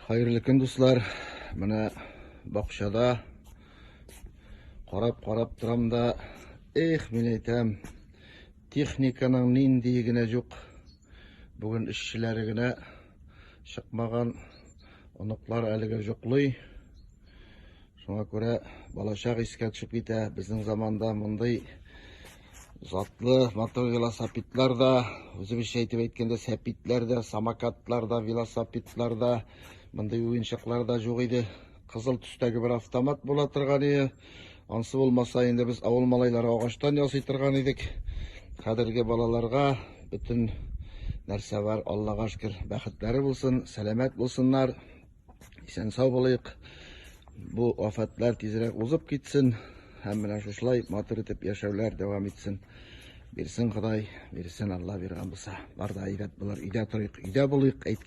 Хәерле көн, дуслар. Менә бакчада карап-карап торам да, эх, мин әйтәм, техниканың ниндие генә юк. Бүген эшчеләре генә чыкмаган, оныклар әлегә йоклый. Шуңа күрә балачак искә төшеп китә. Безнең заманда мондый затлы матур велосипедлар да, үзебезчә әйтеп әйткәндә, сәпитләр дә, самокатлар да, велосипедлар да, мондый уенчыклар да юк иде. Кызыл төстәге бер автомат була торган иде. Ансы булмаса инде без авыл малайлары агачтан ясый торган идек. Хәзерге балаларга бөтен нәрсә бар, Аллага шөкер, бәхетләре булсын, сәламәт булсыннар. Исән сау булыйк. Бу афәтләр тизрәк узып китсен һәм менә шушылай матур итеп яшәүләр дәвам итсен. Бирсен Ходай, бирсен Алла биргән булса. Бар да әйбәт булыр. Өйдә торыйк, өйдә булыйк, әйткән.